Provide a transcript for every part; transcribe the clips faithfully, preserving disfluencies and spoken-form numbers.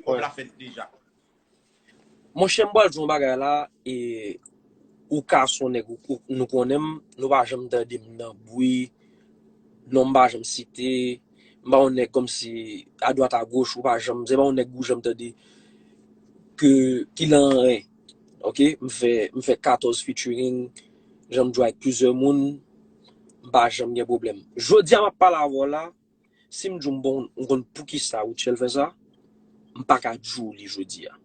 kòb la fèt deja. Monchè, m pral di yon bagay la, e ou ka se yon nèg, ou, ou, nou konnen m, nou pa janm tande m nan bri, non m pa janm site, m pa yon nèg kòmsi adwat agoch, ou pa janm, se pa yon nèg ou janm tande ke, ki lan anyen. Ok, m fè, m fè katòz featuring, janm jwe ak plizyè moun, m pa janm gen pwoblèm. Jodi a m ap pale avè w la, si m di w m bon, m konn poukisa Rutshelle fè sa, m pa ka di w li jodi a.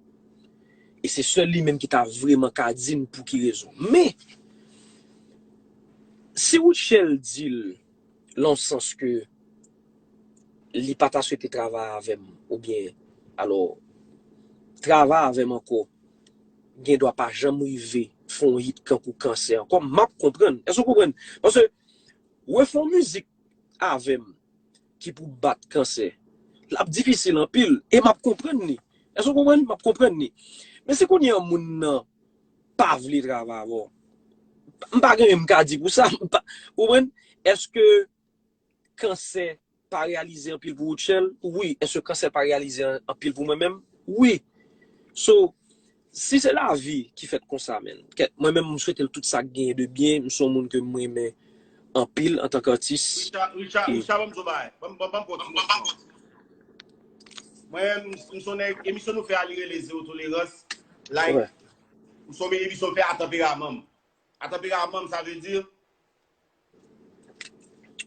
E se sèl li menm ki ta vrèman ka di m pou ki rezon. Men, si Rutshelle di l, lan sans ke li pa ta swete travay avè m, oubyen, alò, travay avè m ankò, gen dwa pa janm rive fè yon hit kankou Kansè ankò, m ap konprann. Èske w konprann? Paske, refè yon mizik avè m ki pou bat Kansè, l ap difisil anpil, e m ap konprann li. Èske w konprann? M ap konprann li. Men si kounye a moun nan pa vle travay avè w, m pa gen anyen m ka di pou sa. M pa, ou konprann? Èske Kansè pa reyalize anpil pou Rutshelle? Wi. Èske Kansè pa reyalize an- anpil pou mwen menm? Wi. So, si se lavi ki fèt konsa, men, kèt, mwen menm, m swete l tout sa k genyen de byen. M se yon moun ke m renmen anpil antanke atis. Richard, Richard, Richard, ban m di w bagay. Ban m, ban m, ban m pran ti moman. Mwen, m, m se yon nèg, emisyon nou fè a, li rele Zero Tolerans. Like, Wè. M se yon emisyon m fè a tanperaman m. A tanperaman m, sa vle di,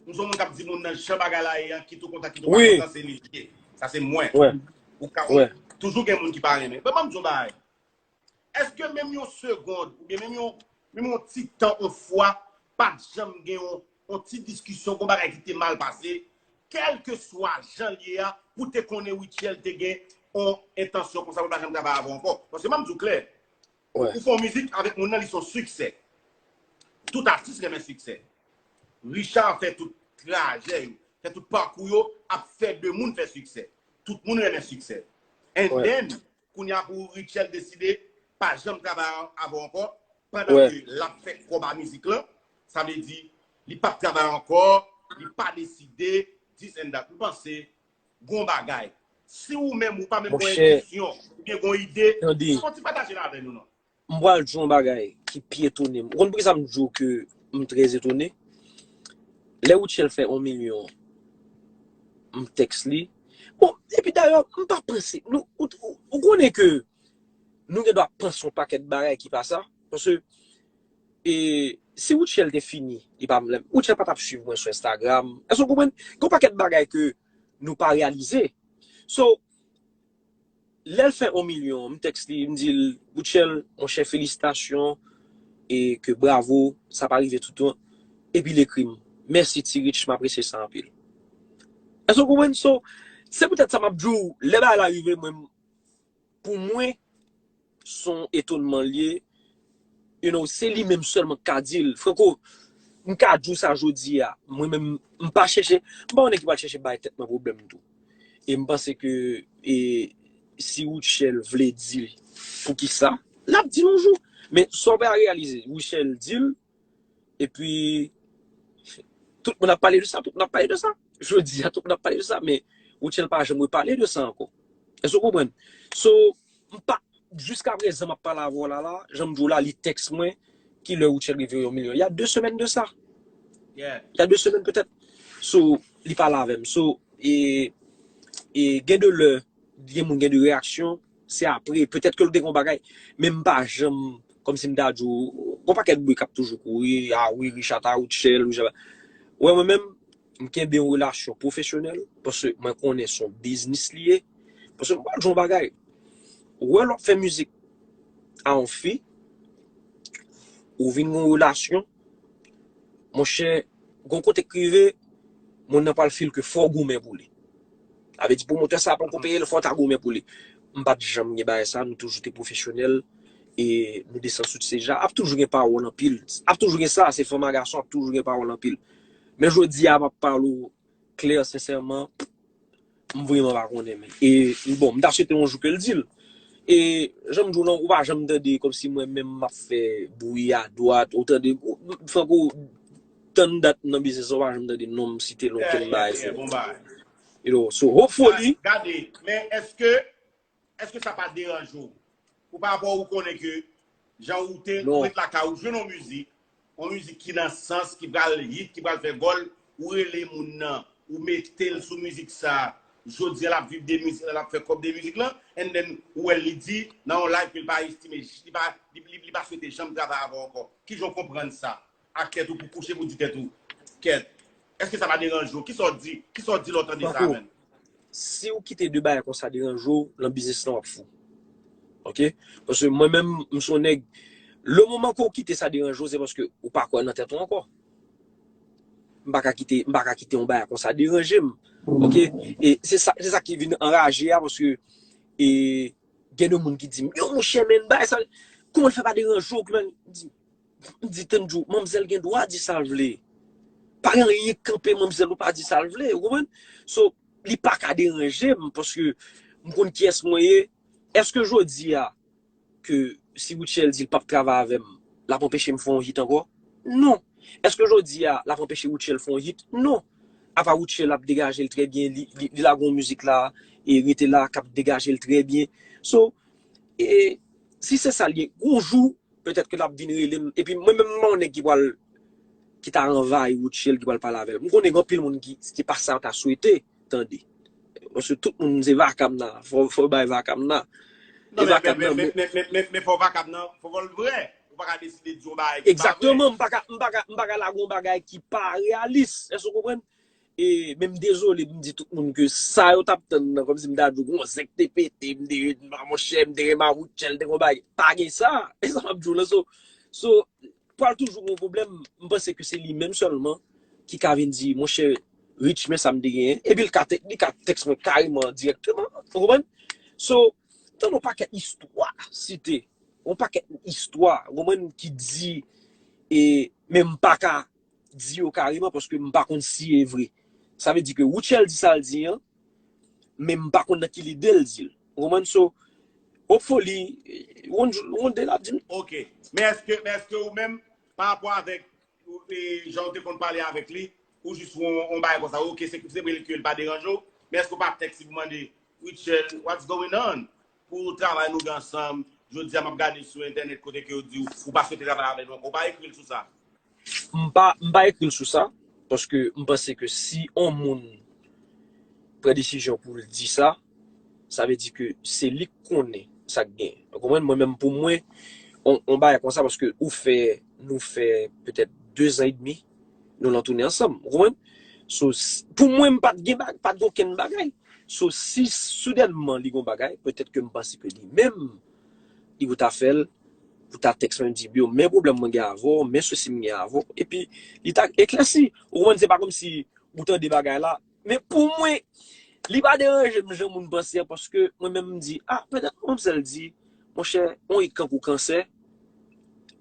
m se yon moun k ap di moun nan jan bagay la ye a, kit ou kontan, kit ou pa Wi. kontan, se li l ye. Sa se mwen. Wè. Ou ka, Wè. Toujou gen moun ki pa renmen. Men ban m di yon bagay. Èske menm yon segond, oubyen menm yon, menm yon ti tan, yon fwa, pa t janm gen yon, yon ti diskisyon, yon bagay ki te mal pase, kèlkeswa jan l ye a, pou te konnen Rutshelle te gen yon entansyon konsa pou l pa janm travay avè w ankò? Paske ban m di w klè, Wè. Ou fè yon mizik avèk moun nan, li se yon siksè. Tout atis renmen siksè. Richard fè tout trajè yo, fè tout pakou yo, ap fè de moun fè siksè. Tout moun renmen siksè. And Wè. Then, kounye a pou Rutshelle deside pa janm travay avè w ankò, pandan Wè. Ke l ap fè kòb a mizik lan, sa vle di, li p ap travay ankò, li pa deside, this and that. M panse, gon bagay. Si ou menm, ou pa menm gon Monchè, entansyon, oubyen gon ide, tande. Fò w ti pataje l avè nou, non. M pral di w yon bagay ki pi etone m. Ou konn poukisa m di w ke m trè etone? Lè Rutshelle fè yon milyon, m tèks li. Bon, epi dayè, m pa panse. Nou, ou, ou, ou konnen ke nou gen dwa panse yon pakèt bagay ki pa sa. Paske, e, si Rutshelle te fini, li pa, Rutshelle pa t ap swiv mwen sou Instagram. Èske w konprann? Gen yon pakèt bagay ke nou pa reyalize. So, lè l fè yon milyon, m tèks li, m di l, Rutshelle, monchè, felisitasyon, e ke bravo, sa pa rive toutan. Epi l ekri m, mèsi Ti Rich, m apresye sa anpil. Èske w konprann? So, se poutèt sa m ap di w, lè bagay la rive, mwen, pou mwen, se yon etonman l ye, you know, se li menm sèlman k ka di l. Franco, m ka di w sa jodi a, mwen menm, m pa chèche, m pa yon nèg ki pral chèche bay tèt mwen pwoblèm tou. E m panse ke, e, si Rutshelle vle di l poukisa, l ap di l yon jou. Men sa w pa reyalize, Rutshelle di l, epi tout moun ap pale de sa, tout moun ap pale de sa. Jodi a, tout moun ap pale de sa, men Rutshelle pa janm repale de sa ankò. Èske w konprann? So, m pa, jiska prezan m ap pale avè w la, la, jan m di w la, li tèks mwen, ki lè Rutshelle rive yon milyon. Il y a deux semaines de ça. Yeah. Il y a deux semaines peut-être. So, li pale avè m. So, e, e gen de lè, gen moun gen de reyaksyon, se apre, petèt ke l te gen yon bagay, men m pa janm, kòmsi m ta di w, gon pakèt bri k ap toujou kouri, a wi, Richard ta Rutshelle, Richard ta. Wè, mwen menm, m kenbe yon relasyon pwofesyonèl, paske mwen konnen se yon biznis li ye. Paske m pral di w yon bagay, ou wè lè w ap fè mizik a yon fi, ou vin gen yon relasyon, monchè, gon kote k rive, moun nan pral feel ke fò w goumen pou li. Sa vle di pwomotè sa poko peye l, fò w ta goumen pou li. M pa t janm gen bagay sa, nou toujou te pwofesyonèl, e nou desann sou ti seja. Ap toujou gen pawòl anpil. Ap toujou gen sa, se fanm a gason, ap toujou gen pawòl anpil. Men jodi a, m ap pale w klè, sensèman, m vrèman pa konnen, men. E, bon, m ta swete yon jou ke l di l. E, jan m di w lan, ou pa janm tande kòmsi mwen menm m ap fè bri adwat, ou tande, ou, Franco, tann dat nan biznis, ou pa janm tande non m site non ken bagay. Bon bagay. You know, so hopefully. Gade, men èske, Èske sa pa deranje w? Pou pa rapò ou konnen ke jan ou te ou ret lakay ou jwenn yon mizik, yon mizik ki nan sans, ki pral hit, ki pral fè gòl, ou rele moun nan, ou mete l sou mizik sa, jodi a l ap viv de mizik lan, l ap fè kòb de mizik lan, and then ou wè li di nan yon live ke l pa estime, li pa, li, li, li pa swete janm travay avè w ankò. Kijan w konprann sa? Ak tèt ou pou kouche pou di tèt ou, kèt, èske sa pa deranje w? Kisa w di? Kisa w di lè w tande sa menm? Si w kite de bagay konsa deranje w, nan biznis lan w ap fou. Ok? Paske mwen menm, m se yon nèg, le moman ke w kite sa deranje w, se paske ou pa kwè nan tèt ou ankò. M pa ka kite, m pa ka kite yon bagay konsa deranje m. Ok? E se sa, se sa ki vin anraje a, paske e, gen de moun ki di m, yo, monchè, men, bagay sa, kòman l fè pa deranje w? Kòman, m di, m di, tann Djou, manmzèl gen dwa di sa l vle. Pa gen anyen k kanpe manmzèl ou pa di sa l vle, ou konprann? So, li pa ka deranje m, paske m konn kiyès mwen ye. Èske jodi a, ke si Rutshelle di l p ap travay avè m, l ap anpeche m fè yon hit ankò? Non. Èske jodi a, l ap anpeche Rutshelle fè yon hit? Non. Apa Rutshelle ap degaje l trè byen, li, li, li lage yon mizik la, e rete la, k ap degaje l trè byen. So, e, si se sa l ye, yon jou, petèt ke l ap vin rele m. Epi mwen menm, m pa yon nèg ki pral, ki ta anvayi Rutshelle, ki pral pale avè l. M konnen gen anpil moun ki, ki pa sa yo ta swete tande. Paske tout moun se vakam nan. Fò, fò bay vakam nan. Non, men, men, men, men, men, men, men fò vakam nan, fò, fò l vrè. Ou pa ka deside di yon bagay ki pa vrè. Egzakteman, m pa ka, m pa ka, m pa ka lage yon bagay ki pa reyalis. Èske w konprann? E, men m dezole, m di tout moun ke sa yo t ap tann nan, kòmsi m ta di w, gon zèk te pete, m te, monchè, m te renmen Rutshelle, te gon bagay. Pa gen sa. E sa m ap di w la, so, so, pral toujou gon pwoblèm, m panse ke se li menm sèlman ki ka vin di, monchè, Rich, men sa m te genyen. Epi l ka, li ka tèks mwen kareman, dirèkteman. Ou konprann? So, tann yon pakèt istwa site. Yon pakèt istwa, ou konprann, ki di, e, men m pa ka di yo kareman paske m pa konn si e vre. Sa vle di ke Rutshelle di sa l di an, men m pa konn nan ki lide l di l. Ou konprann? So, hopefully, yon jou, yon de l ap di m. Ok. Men èske, men èske ou menm, pa rapò avèk, e, jan ou te konn pale avèk li, ou jis yon, yon bagay konsa, ok, se, se vre ke l pa deranje w, men èske ou pa tèks li pou mande, Rutshelle, what's going on? Pou travay nou gen ansanm, jodi a m ap gade sou entènèt kote ke yo di w, ou pa swete travay avè nou ankò, ou pa ekri l sou sa? M pa, m pa ekri l sou sa, paske m panse ke si on moun pran desizyon pou l di sa, sa vle di ke se li k konnen sa k gen. Ou konprann? Mwen menm, pou mwen, on, on bagay konsa, paske ou fè, nou fè petèt de zan edmi, nou lan tounen ansanm. Ou konprann? So, pou mwen, m pa t gen, pa t gen okenn bagay. So, si soudènman li gon bagay, petèt ke m panse ke li menm, li pou ta fè l, pou ta tèks mwen di, yo, men pwoblèm mwen gen avè w, men sousi m gen avè w. Epi, li ta eklèsi. Ou konprann, se pa kòmsi ou tande bagay la. Men pou mwen, li pa deranje m jan moun panse an, paske mwen menm m di, a, petèt manmzèl di, monchè, on hit kankou kansè,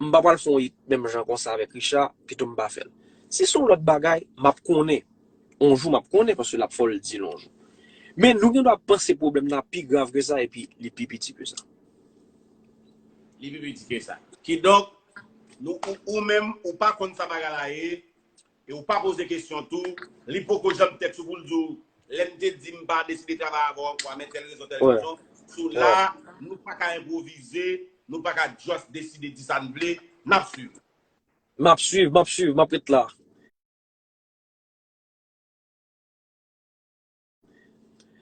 m pa pral fè on hit menm jan konsa avèk Richard, pito m pa fè l. Si se yon lòt bagay, m ap konnen. On jou m ap konnen, paske l ap fò l di l on jou. Men nou gen dwa panse pwoblèm nan pi grav ke sa, epi li pi piti ke sa. Li pi piti ke sa. Kidonk, nou, ou, ou menm, ou pa konn sa bagay la ye, e ou pa poze kesyon tou, li poko janm tèks ou pou l di w, lè m te di m pa deside travay avè w ankò, men tèl rezon, tèl rezon. So la, nou pa ka enpwovize, nou pa ka just deside di sa n vle, n ap swiv. M ap swiv, m ap swiv, m ap ret la.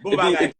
Bon bagay.